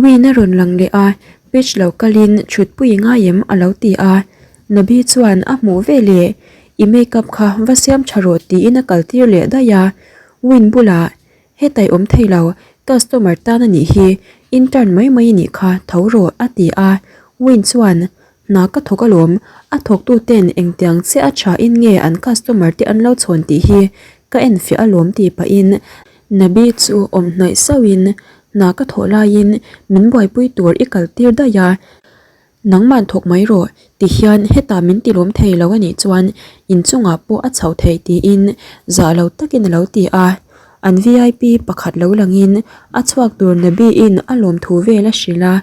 Win a rawn lang leh a, Pitch lo kalin thutpui i ngai em? a lo ti a. Nabi chuan a hmuh ve leh, I makeup kha va siam tha rawh tiin a kaltir leh daih a. Win bulah, Hetai awm thei lo, customer tan a nih hi, intern mai mai i nih kha, tho rawh a ti a. Win chuan, Hna ka thawk alawm, a thawktu ten engtiang chiah a tha in nge an customer te an lo chhawn tih hi ka en fiah alawm tih pahin Nabi chu awm hnaih sauhin hna ka thawh laiin min buaipui tur i kal tir daih a, nangman thawk mai rawh ti hian hetah min ti lawm thei lo anih chuan inchungah pawh a chhoh theih tiin zah lo takin a lo ti a, an vip pakhat lo langin a chhuak tur Nabi in a lawm thu vel a hrilh a.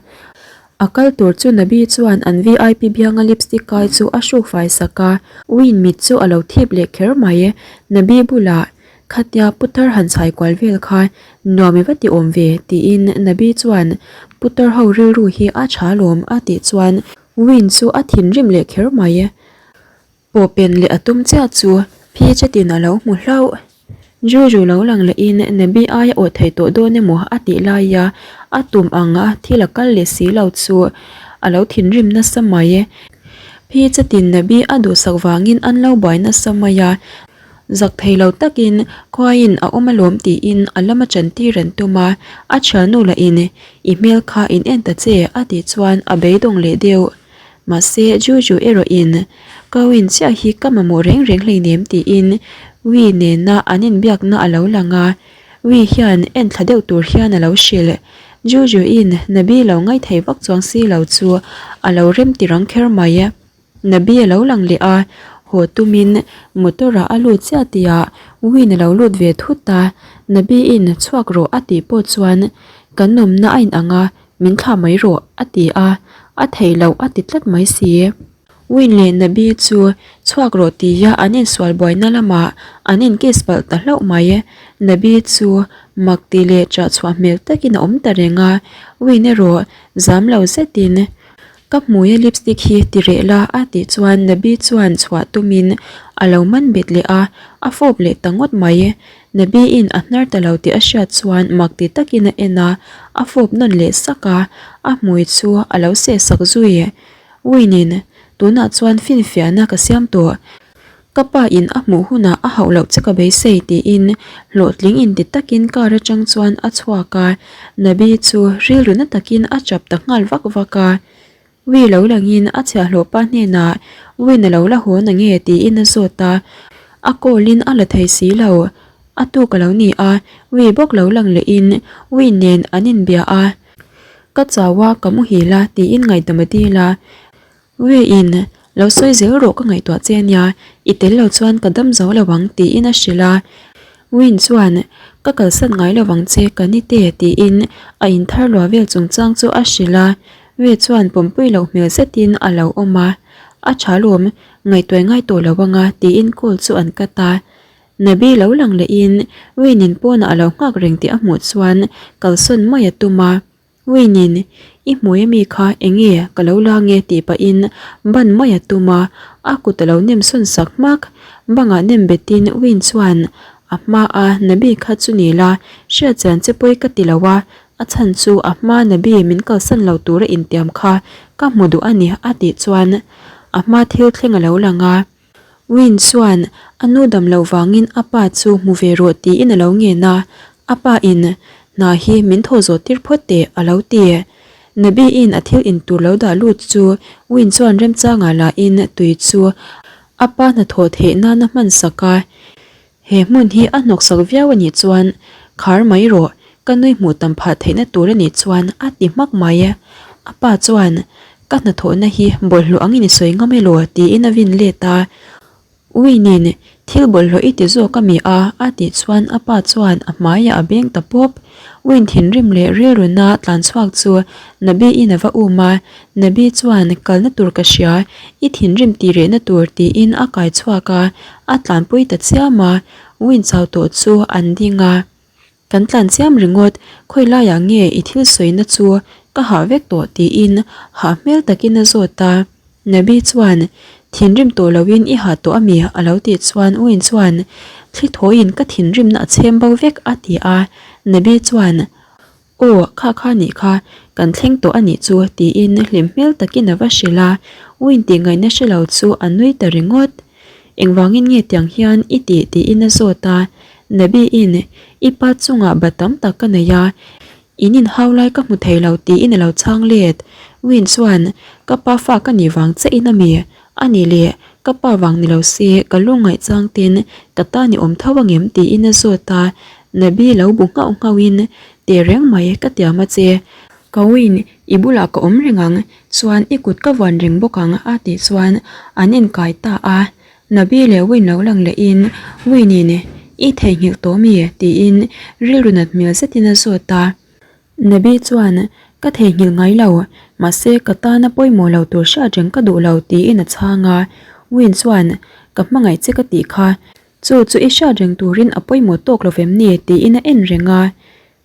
A kal tur chu Nabi chuan an vip bianga lipstick kai chu a hruk fai sak a, Win mit chu a lo thip leh kher mai. Nabi bulah, Khatia putar han chhai kual vel kha nuam i va ti awm ve, tiin Nabi chuan, Putar ho rilru hi a tha lawm, a tih chuan Win chu a thinrim leh kher mai. Pawh pen leh a tum chiah chu phi chatin a lo hmu hlauh. Juju lo lang lehin Nabi aia awh theih tawh dawn emaw a tih laia a tum ang a thil a kal leh si lo chu a lo thinrim nasa mai. Phi chatin Nabi a duhsak vangin an lo buai nasa mai a, zak thei lo takin khuaiin a awm alawm tiin a lama chantir an tum a, a thiannu lahin i hmel kha in en ta che a tih chuan a beidawng leh deuh. Mahse, Juju erawhin, Ka win chiah hi ka mamawh reng reng hleinem tiin Wii nena an inbiakna a lo lang a, Wii hian en thla deuh tur hian a lo hrilh. Juju-in Nabi lo ngaithei vak chuang si lo chu a lo rem ti rang kher mai. Nabi a lo lang leh a, haw tumin motor-ah a lut chiah tihah Win a lo lut ve thut a, Nabi-in chhuak rawh a tih pawh chuan kan awmna a inang a, Min thlah mai rawh, a ti a, a theih loh a ti tlat mai si. Win leh Nabi chu chhuak rawh tia an insual buaina lamah an inkiss palh ta hlauh mai. Nabi chu mak ti leh chah chhuah hmel takin a awm ta reng a, Win erawh zam lo zetin, Ka hmuia lipstick hi ti reh la a tih chuan Nabi chuan chhuah tumin a lo man bet leh a, a fawp leh ta ngawt mai. Nabi-in a hnar ta lo tih a hriat chuan mak ti takin a en a, a fawp nawn leh sak a, a hmui chu a lo seh sak zui. Win-in, Tunah chuan finfiahna ka siam tawh. Ka pa in a hmuh hunah a hauh loh che ka beisei tiin hlawhtling inti takin car atang chuan a chhuak a, Nabi chu rilru na takin a chap ta nghal vak vak a. Wi lo langin a chhiahhlawh pa hnenah Win a lo la haw na nge tiin a zawt a, a call in a la thei si lo. A tuk a lo ni a, Wi bawk lo lang lehin Win nen an inbia a, Ka chau a, ka muhil a tiin ngaihdam a dil a. Wi in, Lo sawi zel rawh ka ngaihtuah che ania, i tel lo chuan ka dam zo lo ang tiin a hrilh a. Win chuan, Ka kalsan ngai lo vang che ka ni te tiin a inthar luah vel chungchang chu a hrilh a. Wei chuan pawmpui loh hmel zetin a lo awm a, A tha lawm, ngaihtuah ngai tawh lo anga tiin call chu an cut a. Nabi lo lang lehin Win-in pawnah a lo nghak reng tih a hmuh chuan kalsawn mai a tum a. Win-in, I hmui ami kha eng nge ka lo la nge tih pahin ban mai a tum a, a kut a lo nem sawn sak hmak. Bangah nem betin Win chuan a hma a Nabi kha chu ni la, hriatchian che pawi ka ti lo a, A chhan chu a hma Nabi min kalsan lo tura intiam kha ka hmu duh a ni a tih chuan a hma thil thleng a lo lang a. Win chuan a nu dam loh vangin a pa chu hmu ve rawh tiin a lo ngen a, a pa in hna hi min thaw zawh tir phawt teh a lo ti. Nabi in a thil in tur lo dah lut chu Win chuan remchangah la in tui chu a pa hnathawh theih nana hman sak a. He hmun hi a hnawksak viau a nih chuan khar mai rawh, ka nui hmuh tam phah theihna tur a nih chuan a ti hmak mai. A pa chuan, Ka hnathawhna hi bawlhhlawh angin i sawi ngam elaw? tiin a vin let a. Win-in, Thil bawlhhlawh i ti zawk a mi a? a tih chuan a pa chuan a hmaiah a beng ta pawp. Win thinrim leh rilruna tlan chhuak chu Nabi-in a va um a, Nabi chuan, Kalna tur ka hria, i thinrim tih rehna tur tiin a kai chhuak a, a tlanpui ta chiam a, Win chau tawh chu an ding a. Kan tlan chiam ringawt, khawi laiah nge i thil sawina chu ka hah vek tawh tiin hah hmel takin a zawt a. Nabi chuan, Thinrim tawh loin i hah tawh ami? a lo tih chuan Win chuan, Thli thawiin ka thinrimna a chhem bo vek a ti a. Nabi chuan. Aw, kha kha nih kha, kan thleng tawh a nih chu tiin hlim hmel takin a va hrilh a, Win tih ngaihna hre lo chu a nui ta ringawt. Engvangin nge tiang hian i tih tiin a zawt a, Nabi-in, I pa chungah bat tam tak ka nei a, in inhau lai ka hmu thei lo tiin a lo chhang let. Win chuan, Ka pa fa ka nih vang che in a mi? A nih leh, ka pa vang ni lo se ka lungngaih chang ten ka tan i awm tho angem tiin a zawt a, Nabi lo bu nghauh nghauhin, Teh reng mai ka tiam a che. Ka win, i bulah ka awm reng ang, chuan i kut ka vuan reng bawk ang a tih chuan an inkai ta a. Nabi leh Win lo lang lehin Win-in i theihnghilh tawh mi? tiin rilru nat hmel zetin a zawt a. Nabi chuan ka theihnghilh ngai lo, mahse ka tana pawimawh lo tur hriat reng ka duh lo tiin a chhang a. Win chuan ka hmangaih che ka tih kha, chu chu i hriat reng turin a pawimawh tawk lo vem ni? tiin a en reng a.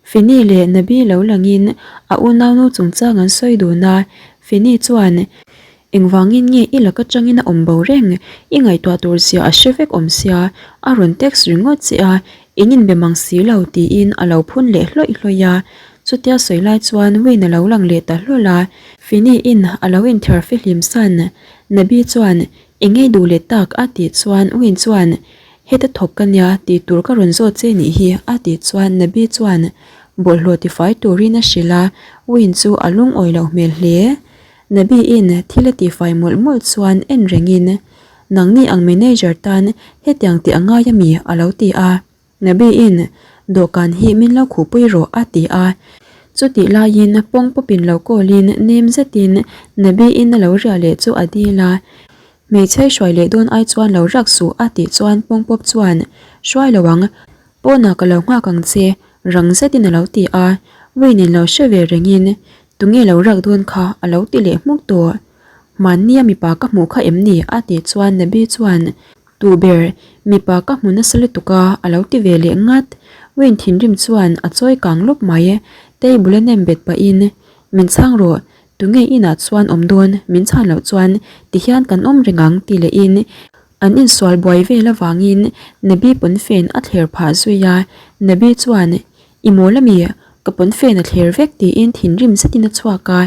Fini leh Nabi lo langin a unaunu chungchang an sawi dun a, Fini chuan, Engvangin nge i lak atangin a awm bo reng? I ngaihtuah tur zia a hre vek awm sia, a rawn text ringawt che a, in inbe mang si lo tiin a lo phun leh hlawih hlawih a. Chutia sawi lai chuan Wayne a lo lang leh ta hlawl a, Fini in a lo inthiar fihlim san. Nabi chuan, Engei duh leh tak? a tih chuan Wayne chuan, Heta thawk ka nia tih tur ka rawn zawt che nih hi a tih chuan Nabi chuan bawlhhlawh tifai turin a hrilh a, Win chu a lungawi loh hmel hle. Nabi in thil a tifai mawlh mawlh chuan en rengin Nangni ang manager tan hetiang tih a ngai ami a lo ti a. Nabi in dawhkan hi min lo khuhpui rawh a ti a. Chutih laiin pawng pawpin lo call in nem zetin Nabi in a lo riah leh chu a dil a. Hmeichhe hruai leh dawn ai chuan lo rak suh a tih chuan pawngpawp chuan hruai lo ang, pawnah ka lo nghak ang che rang zetin a lo ti a, Wayne in lo hre ve rengin tunge lo rak dawn kha a lo ti leh hmuk tawh. Hmannia mipa ka hmuh kha em ni a tih chuan Nabi chuan tu ber mipa ka hmu nasa lutuk a a lo ti ve leh ngat. Wayne thinrim chuan a chawi kang lawp mai, table a nem bet pahin min chhang rawh Tunge inah chuan awm dawn min chhan loh chuan tihian kan awm reng ang ti lehin an insual buai vel avangin Nabi pawnfen a thler phah zui a, Nabi chuan I mawl ami? Ka pawnfen a thler vek tiin thinrim zetin a chhuak a,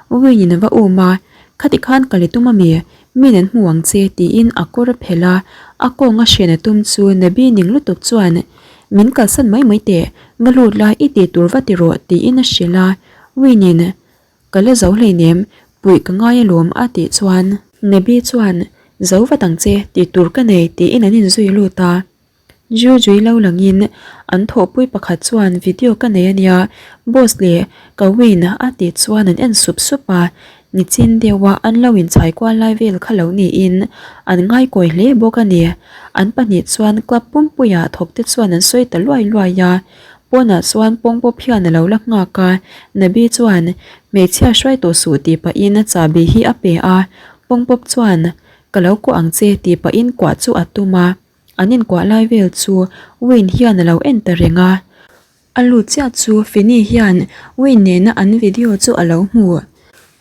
Wayne-in a va um a, Khati khan ka li tum ami? Min an hmu ang che tiin a kawr a phelh a, a kawng a hren a tum chu Nabi ning lutuk chuan Min kalsan mai mai teh, va lut la i tih tur va ti rawh tiin a hrilh a, Wayne-in Ka la zo hleinem, puih ka ngai alawm a tih chuan. Nabi chuan, Zo vat ang che, tih tur ka nei tiin an inzui lut a. Jujui lo langin an thawhpui pakhat chuan video ka nei ania, boss leh ka win a tih chuan an en sup sup a. Nichin deuha an lo inchhai kual lai vel kha lo niin an ngaikawi hle bawk a ni. An pahnih chuan club pumpuia thawkte chuan an sawi ta luai luai a. Pawnah chuan pawngpawp hian a lo la nghak a, Nabi chuan, Hmeichhia hruai tawh suh tih pahin a chahbi hi a pe a, pawngpawp chuan, Ka lo kuah ang che tih pahin kuah chu a tum a, an inkuah lai vel chu Wayne hian a lo en ta reng a. A lut chiah chu Finny hian Wayne nena an video chu a lo hmu.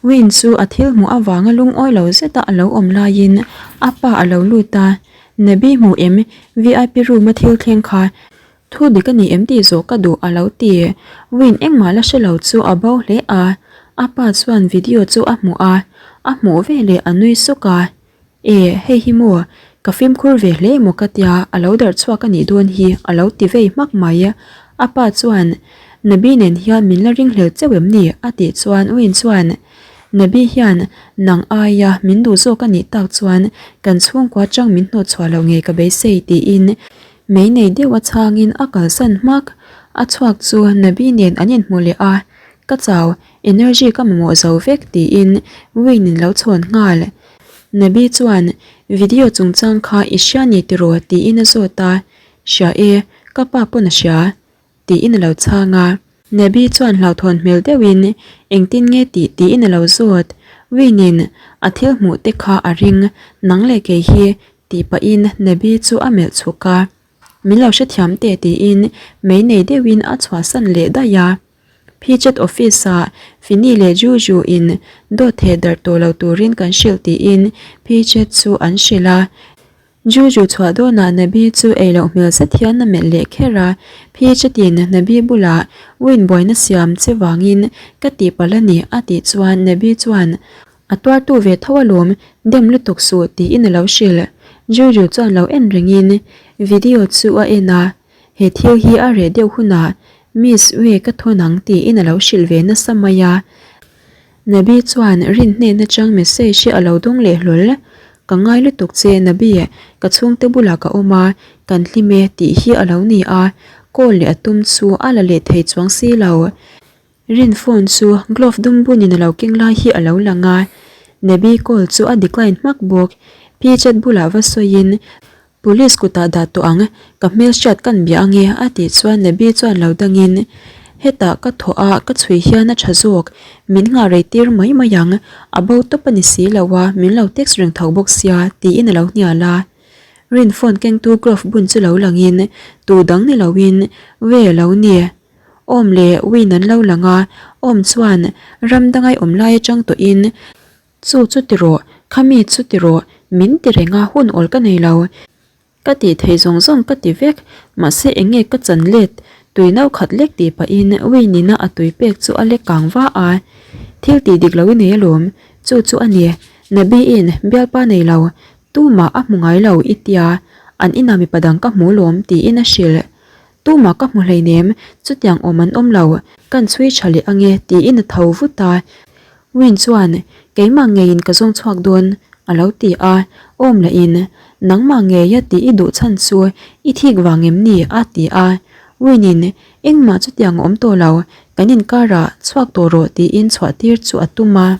Wayne chu a thil hmuh avanga lungawi lo zeta a lo awm laiin a pa a lo lut a, Nabi hmu em vip room a thil thleng kha Thu dik a ni em tih zawh ka duh a lo ti. Win engmah la hre lo chu a bo hle a, a pa chuan video chu a hmuh a, a hmuh veleh a nui suk a. E, hei hi maw, ka fimkhur ve hle emaw ka tia a lo darh chhuak a nih dawn hi a lo ti vei hmak mai. A pa chuan, Nabi nen hian min la ringhlel cheu em ni? a tih chuan Win chuan, Nabi hian nang aia min duh zawk a nih tak chuan kan chhungkua chang min hnawtchhuah loh ngei ka beisei tiin Mei nei deuh a chhangin a kalsan hmak. A chhuak chu Nabi nen an inhmu leh a, Ka chau, energy ka mamawh zo vek tiin Wayne in lo chhawn nghal. Nabi chuan, Video chungchang kha i hria ni tiraw? tiin a zawt a, Hria e, ka pa pawn a hria. Tiin a lo chhang a. Nabi chuan hlauhthawn hmel deuhin, Engtin nge tih? tiin a lo zawt. Wayne in a thil hmuh te kha a ring, nang leh kei hi Tih pahin Nabi chu a melh chhuk a, Min lo hrethiam teh tiin mei nei deuhin a chhuahsan leh daih a. Phijet office ah Fini leh Juju in dawt theh darh tawh lo turin kan hrilh tiin Phijet chu an hrilh a. Juju chhuah dawnah Nabi chu ei loh hmel zet hian a melh leh kher a, phi chatin Nabi bulah Win buaina siam che vangin ka tihpalh a ni a tih chuan Nabi chuan A tuartu ve tho alawm, dem lutuk suh tiin a lo hrilh. Juju chuan lo en rengin video chu a en a, he thil hi a reh deuh hunah Miss Wei ka thawn ang tiin a lo hrilh ve nasa mai a. Nabi chuan rin hnen atang message hi a lo dawng leh hlawl. Ka ngai lutuk che Nabi, ka chhungte bulah ka awm a, kan hlim e tih hi a lo ni a, call leh a tum chu a la leh thei chuang si lo. Rin phone chu glove dum bunin a lo keng lai hi a lo lang a, Nabi call chu a decline hmak bawk. Pi chat bulah va sawiin Police kutah dah tawh ang, ka hmelhriat kan bia ange a tih chuan Nabi chuan lo dangin, Hetah ka thawh a, ka chhui hian a tha zawk, min nghah rei tir mai mai ang, a bo tawp a ni si lo a, min lo text reng tho bawk sia tiin a lo hnial a. Rin phone kengtu glove bun chu lo langin, tu dang ni loin, Ve a lo ni. Awm leh Win an lo lang a, Awm chuan ram dangai awm lai atang tawhin, Chu chu ti rawh, khami chu ti rawh, min ti reng a, hun awl ka nei lo. Ka tih theih zawng zawng ka ti vek, mahse eng nge ka chan let, tui no khat lek tih pahin Wayne-ina a tui pek chu a lek kang va a. Thil tih dik lo i nei alawm, chu chu a ni, Nabi-in bialpa nei lo, tumah a hmu ngai lo i tia, an inah mipa dang ka hmu lawm tiin a hrilh. Tumah ka hmu hleinem, chutiang awm an awm lo, kan chhui tha leh ange tiin a tho vut a. Win chuan, Keimah ngeiin ka zawng chhuak dawn, a lo ti a. Awm lahin, Nangmah ngeia tih i duh chhan chu i thik vang em ni? a ti a. Win-in, Engmah chutiang a awm tawh lo, kan inkarah chhuak tawh rawh tiin chhuah tir chu a tum a.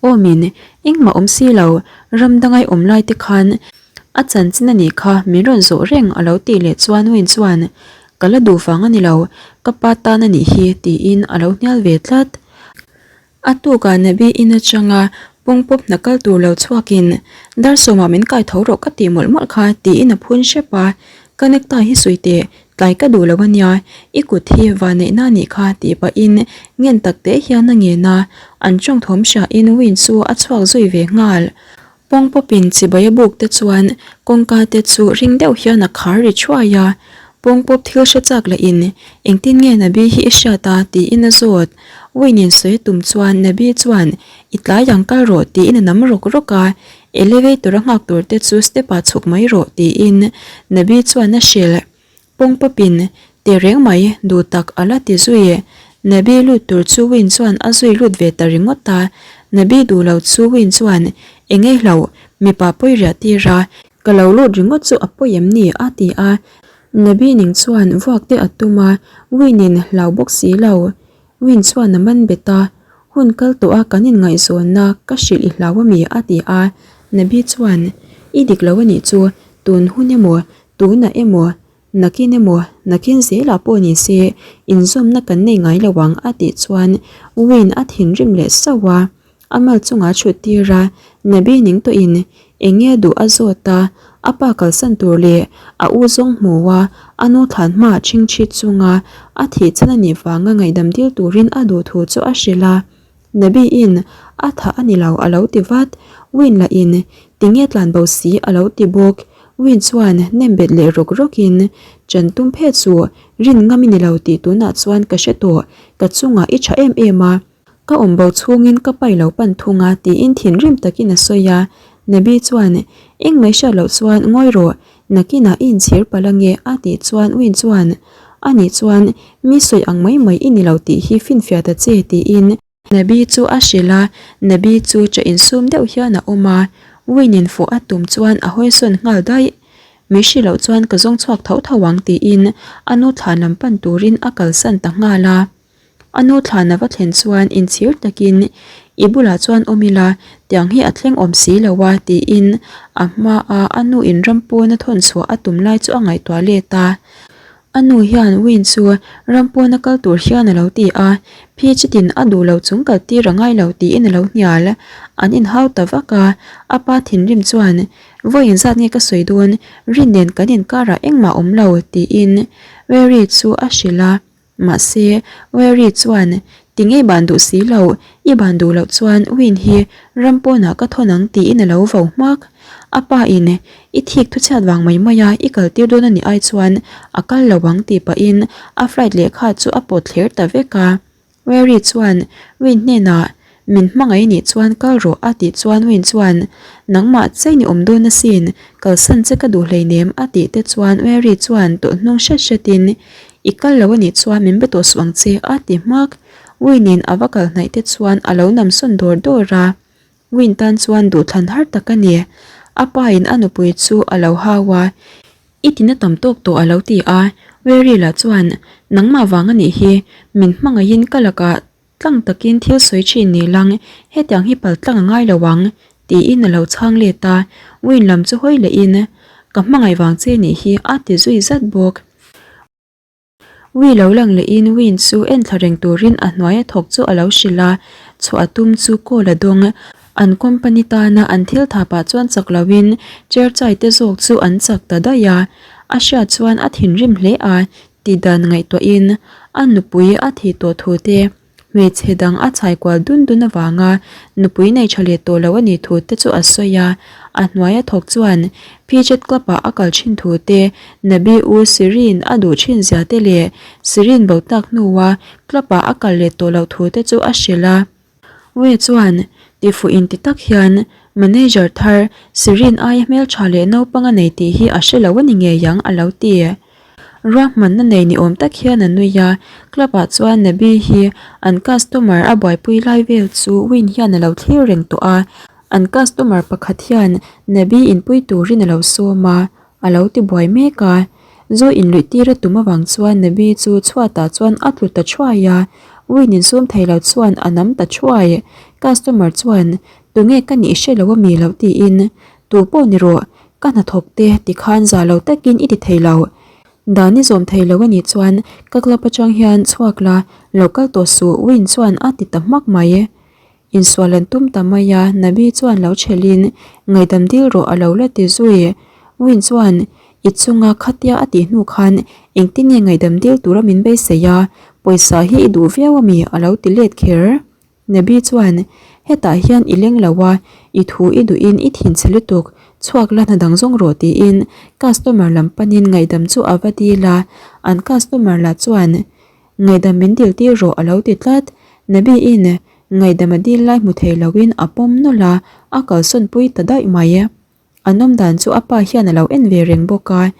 Awmin, engmah awm si lo, ram dangai awm lai te khan a chanchin a nih kha min rawn zawh reng a lo tih leh chuan Win chuan, Ka la duh vang a ni lo, ka pa tan a nih hi tiin a lo hnial ve tlat. A tukah Nabi in atanga pawngpawp hna kal tur lo chhuakin, Dar sawmah min kai tho rawh ka tih mawlh mawlh kha tiin a phun hrep a, Ka necktie hi sawi teh, tlai ka duh lo a nia, i kut hi vanneihna a nih kha tih pahin ngen tak teh hian a ngen a, an tawng thawm hriain Win chu a chhuak zui ve nghal. Pawng pawpin chibai a buk te chuan kawngka te chu ring deuh hian a khar ri thuai a, pawng pawp thil hre chak lahin engtin nge Nabi hi i hriat a tiin a zawt. Win in sawi a tum chuan Nabi chuan i tlai ang kal rawh tiin a nam rawk rawk a, Elevator a nghak tur te chu step ah chhuk mai rawh tiin Nabi chuan a hrilh. Pawng pawpin ti reng mai duh tak a la ti zui. Nabi lut tur chu Win chuan a zui lut ve ta ringawt a. Nabi duh lo chu Win chuan eng ei hloh mipa pawi riah tir a. Ka lo lut ringawt chu a pawi em ni a ti a. Nabi ning chuan vuak te a tum a, Win in hlau bawk si lo. Win chuan a man bet a, Hun kal tawh a kan inngaihzawnna ka hrilh i hlau ami? a ti a. Nabi chuan, I dik lo anih chu, tun hun emaw, tunah emaw, nakin emaw, nakin zelah pawh ni se, inzawmna kan nei ngai lo ang a tih chuan Win a thinrim leh sauh a. A mal chungah a chhut tir a, Nabi ning tawhin eng nge duh a zawt a, a pa kalsan tur leh a u zawng hmu a, a nu thlan hmaah chhingchhit chunga a thih chhan a nih vanga ngaihdam dil turin a duh thu chu a hrilh a. Nabi in a thah a ni lo a lo ti vat, Win lah in tinge tlan bo si a lo ti bawk, Win chuan nem bet leh rawk rawk in chan tum phet chu rin ngam i ni lo tih tunah chuan ka hre tawh, ka chungah i tha em em a. Ka awm bo chhungin ka pai lo pan thung a tiin thinrim takin a sawi a, Nabi chuan engmah hriat loh chuan ngawi rawh, nakinah i inchhir palh ange a tih chuan Win chuan ani chuan mi sawi ang mai mai i ni lo tih hi finfiah ta che tiin Nabi chu a hrilh a, Nabi chu chaw insum deuh hian a awm a, Win in fawh a tum chuan a hawisawn nghal daih. Mi hrilh loh chuan ka zawng chhuak tho tho ang tiin a nu thlan lam pan turin a kalsan ta nghal a. A nu thlan a va thlen chuan inchhir takin, I bulah chuan awm ila, tiang hi a thleng awm si lo a, tiin a hmaa a nu in ram pawn a thawn chhuah a tum lai chu a ngaihtuah let a. A nu hian Win chu ram pawn a kal tur hian a lo ti a, phi chitin a duh lo chung kal tir a ngai lo tiin a lo hnial. An inhau ta vak a, a pa thinrim chuan, Vawi inzat nge ka sawi dawn, Rin nen kan inkarah engmah awm lo, tiin Wery chu a hrilh a. Mahse, Wery chuan, Tinge i ban duh si lo, i ban duh loh chuan Win hi ram pawnah ka thawn ang tiin a lo vo hmak. A pa in i thik thu chhiat vang mai mai a i kal tir dawn a nih ai chuan a kal lo ang tih pahin a flight lehkha chu a pawt thler ta vek a. Mary chuan Win hnenah min hmangaih nih chuan kal rawh a tih chuan Win chuan nangmah chei ni awm dawn asin kalsan che ka duh hleinem a tih te chuan Mary chuan tawlh hnung hret hretin i kal lo anih chuan min be tawh suh ang che a ti hmak. Win in a va kal hnaih te chuan a lo nam sawn dawr dawr a. Win tan chuan duhthlan har tak a ni. A pa in a nupui chu a lo hau a. I tina tam tawk tawh a lo ti a, Weary lah chuan, Nangmah vang a nih hi, min hmangaihin ka lakah tlang takin thil sawi thin ni lang, hetiang hi pal tlang a ngai lo ang, tiin a lo chhang let a, Win lam chu hawi lehin, Ka hmangaih vang che nih hi a ti zui zat bawk. Wi lo lang lehin Win chu enthla reng turin a hnuaia thawk chu a lo hrilh a, chhuah a tum chu call a dawng. An company tana an thil thapah chuan chak loin chair chai te zawk chu an chak ta daih a, a hriat chuan a thinrim hle a, tihdan ngaihtuahin a nupui a thih tawh thu te Hmeichhe dang a chhai kual dun dun avanga nupui nei tha leh tawh lo a nih thu te chu a sawi a, a hnuaia thawk chuan Phijet Club ah a kal thin thu te, Nabi U Sirin a duh thin zia te leh Sirin bo tak hnua club ah a kal leh tawh loh thu te chu a hrilh a. Wei chuan tifuh inti tak hian manager thar Sirin aia hmeltha leh naupang a nei tih hi a hre lo a ni ngei ang a lo ti. Ruahmanna nei ni awm tak hian a nui a, club ah chuan Nabi hi an customer a buaipui lai vel chu Win hian a lo thlir reng tawh a, an customer pakhat hian Nabi inpui turin a lo sawm a, a lo ti buai mek a. Zu inluih tir a tum avang chuan Nabi chu chhuatah chuan a tlu ta thuai a, Win insum thei lo chuan a nam ta thuai. Customer chuan, Tunge ka nih hre lo ami lo tiin, Tu pawh ni rawh, ka hnathawk te tikhan za lo takin i ti thei lo. Dan i zawm thei lo a nih chuan ka club atang hian chhuak la, lo kal tawh suh Win chuan a ti ta hmak mai. Insual an tum ta mai a, Nabi chuan lo thelhin ngaihdam dil rawh a lo la ti zui. Win chuan i chunga khatia a tih hnu khan engtin nge ngaihdam dil tura min beisei a, pawisa hi i duh viau ami a lo ti let kher. Nabi chuan, Hetah hian i leng lo a, i thu i duhin i thinchhe lutuk, chhuak la hna dang zawng rawh tiin customer lam panin ngaihdam chu a va dil a, an customer lah chuan, Ngaihdam min dil tir rawh a lo ti tlat. Nabi-in ngaihdam a dil lai hmu thei loin a pawm nawlh a, a kalsawn pui ta daih mai. An awm dan chu a pa hian a lo en ve reng bawk a,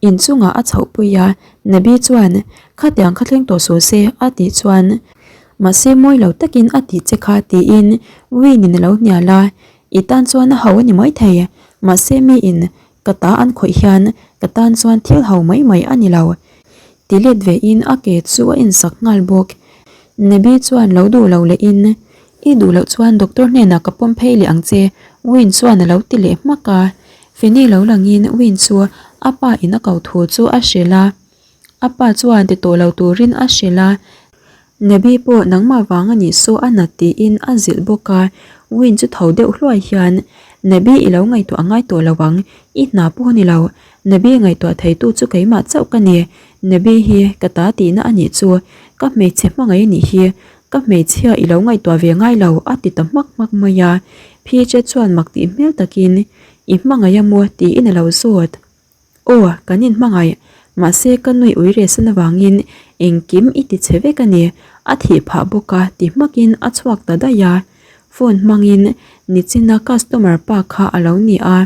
inchungah a chhoh pui a, Nabi chuan, Khatiang kha thleng tawh suh se, a tih chuan, Mahse mawi lo takin a tih che kha, tiin Win-in a lo hnial a, I tan chuan a ho a ni mai thei, mahse miin ka ta an khawih hian ka tan chuan thil ho mai mai a ni lo, ti let vein a ke chu a insak nghal bawk. Nabi chuan lo duh lo lehin, I duh loh chuan doctor hnenah ka pawm phei leh ang che, Win chuan a lo ti leh hmak a. Fini lo langin Win chu a pa in a ko thu chu a hrilh a. A pa chuan ti tawh lo turin a hrilh a. Nabi pawh nangmah vang a nih saw a nat tiin a zilh bawk a. Win chu tho deuh hluai hian, Nabi i lo ngaihtuah a ngai tawh lo ang, i hna pawh a ni lo. Nabi ngaihtuah theitu chu keimah chauh ka ni. Nabi hi ka ta tihna a nih chu, ka hmeichhe hmangaih a nih hi. Ka hmeichhia i lo ngaihtuah ve ngai lo a ti ta hmak hmak mai a, Phiche chuan mak tih hmel takin I hmangaih a maw tiin a lo zawt. Aw, kan inhmangaih, mahse ka nui ui rehsan avangin engkim i ti chhe vek a ni, a thih phah bawk a ti hmakin a chhuak ta daih a, phone hmangin nichina customer pa kha a lo ni a.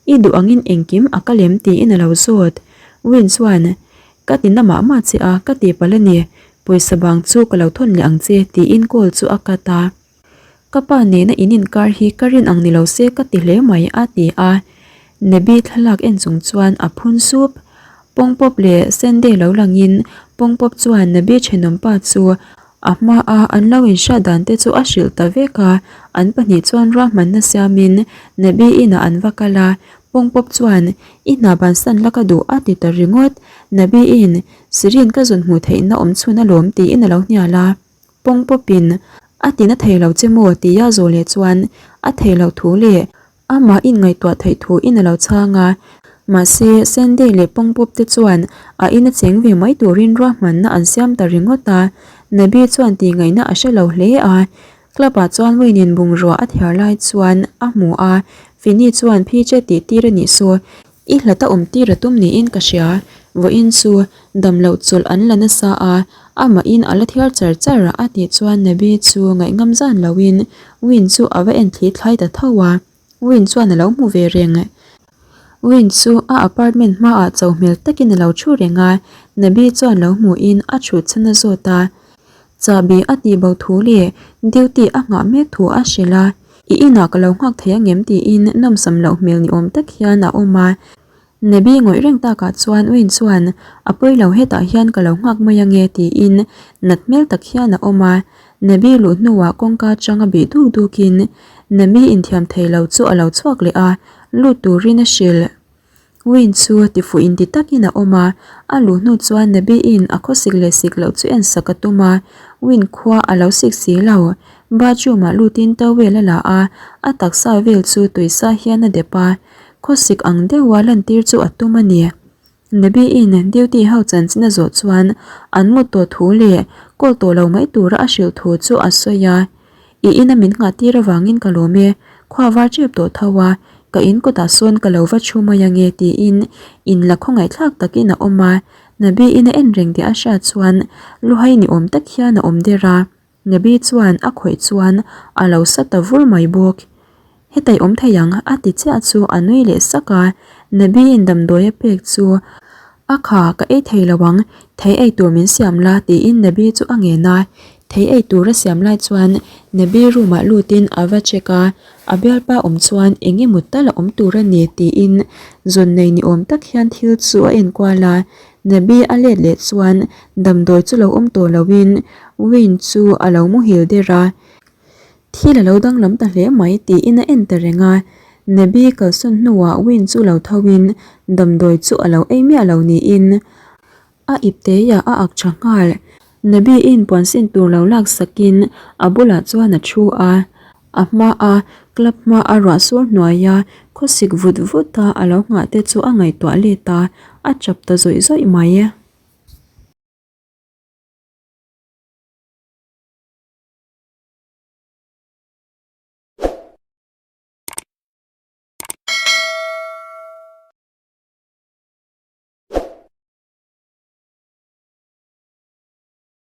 I duh angin engkim a ka lem tiin a lo zawt. Win chuan, Ka ti na mah mah che a, ka ti palh a ni. Pawisa bang chu ka lo thawn leh ang che tiin call chu a cut a. Ka pa nena in inkar hi ka rin ang ni lo se ka ti hle mai a ti a. Nebi thlalak en chung chuan a phun sup. Pawngpawp leh Sende lo langin Pawngpawp chuan Nebi thenawmpa chu A hmaa an lo inhriat dan te chu a hrilh ta vek a, an pahnih chuan ruahmanna siamin Nabi inah an va kal a, Pawngpawp chuan, I hna bansan la ka duh a ti ta ringawt. Nabi in, Sirin ka zun hmuh theihna awm chhun alawm tiin a lo hnial a. Pawngpawpin, A tina thei lo che maw? tia zawh leh chuan a thei loh thu leh Amah inngaihtuah theih thu in a lo chhang a, mahse Sandy leh Pawngpup te chuan a ina cheng ve mai turin ruahmanna an siam ta ringawt a, Nabi chuan tihngaihna a hre lo hle a, club ah chuan Wayne in bungrua a thiar lai chuan a hmu a, Fini chuan PJ tih tir a nih saw i hlat a awm tir a tum niin ka hria. Vawiin chu dam loh chawlh an la nasa a, amahin a la thiar char char a tih chuan Nabi chu ngaihngam zan loin Win chu a va en thli thlai ta tho a. Win chuan a lo hmu ve reng. Win chu a apartment hmaah cho hmel takin a lo thu reng a, Nabi chuan lo hmuhin a thut chhan a zawt a. Chahbi a tih bo thu leh duty a nghah mek thu a hrilh a, I inah ka lo nghak thei angem tiin nawmsam loh hmel ni awm tak hian a awm a. Nabi ngawih reng takah chuan Win chuan a pawi lo hetah hian ka lo nghak mai ange tiin nat hmel tak hian a awm a. Nabi luh hnuah kawngka atanga bih duk dukin Nabi inthiam thei lo chu a lo chhuak leh a, lut turin a hrilh. Win chu tifuh inti takin a awm a, a luh hnu chuan Nabi-in a khawsik leh sik loh chu en sak a tum a, Win khua a lo sik si lo. Bathroom-ah lutin towel a la a, a taksa vel chu tuisa hian a dep a, khawsik ang deuha lantir chu a tum a ni. Nabi-in duty ho chanchin a zawh chuan an mut tawh thu leh call tawh lo mai tura a hrilh thu chu a sawi a. I ina min nghah tir avangin ka lawm e, khua var tep tawh tho a, ka in kawtah sawn ka lo va thu mai ange tiin in la khawngaihthlak takin a awm a, Nabi-in a en reng tih a hriat chuan luhai ni awm tak hian a awm der a, Nabi chuan a khawih chuan a lo sa ta vur mai bawk. Hetai awm thei ang a ti chiah chu a nui leh sak a, Nabi-in damdawi a pek chu a kha ka ei thei lo ang, thei ei tur min siam la tiin Nabi chu a ngen a, thei ei tur a siam lai chuan Nabi room ah lutin a va check a, a bialpa awm chuan eng emaw tal a awm tur a ni tiin zawn nei ni awm tak hian thil chu a enkual a, Nabi a let leh chuan damdawi chu lo awm tawh loin Win chu a lo muhil der a. Thil a lo danglam ta hle mai tiin a en ta reng a, Nabi kalsawn hnuah Win chu lo tho in damdawi chu a lo ei miah lo niin a ip teiah a ak tha nghal. Nabi in puan sin tur lo lak sakin a bulah chuan a thu a, a hma a club hma a ruah sur hnuaia khawsik vut vut a a lo nghah te chu a ngaihtuah let a, a chap ta zawih zawih mai.